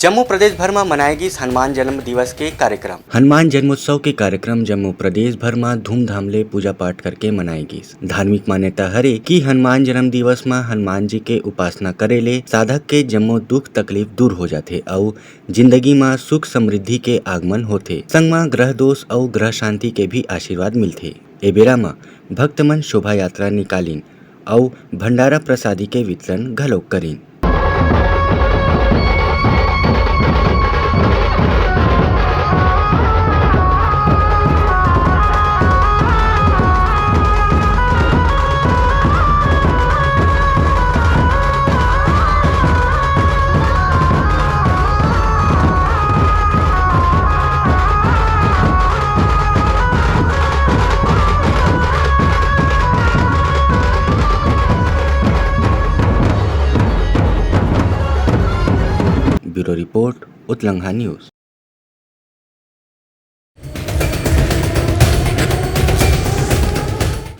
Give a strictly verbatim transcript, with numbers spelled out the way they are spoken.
जम्मो प्रदेश भर म मनाए गिस हनुमान जन्म दिवस के कार्यक्रम। हनुमान जन्मोत्सव के कार्यक्रम जम्मो प्रदेश भर म धूमधाम ले पूजा पाठ करके मनाए गिस। धार्मिक मान्यता हरे कि हनुमान जन्म दिवस म हनुमान जी के उपासना करे ले साधक के जम्मो दुख तकलीफ दूर हो जाथे अउ जिंदगी म सुख समृद्धि के आगमन होथे। संग म ग्रह दोष अउ ग्रह शांति के भी आशीर्वाद मिलथे। ए बेरा म भक्त मन शोभा यात्रा निकालिन अउ भंडारा प्रसादी के वितरण घलोक करिन। Bureau report, Utlangha news.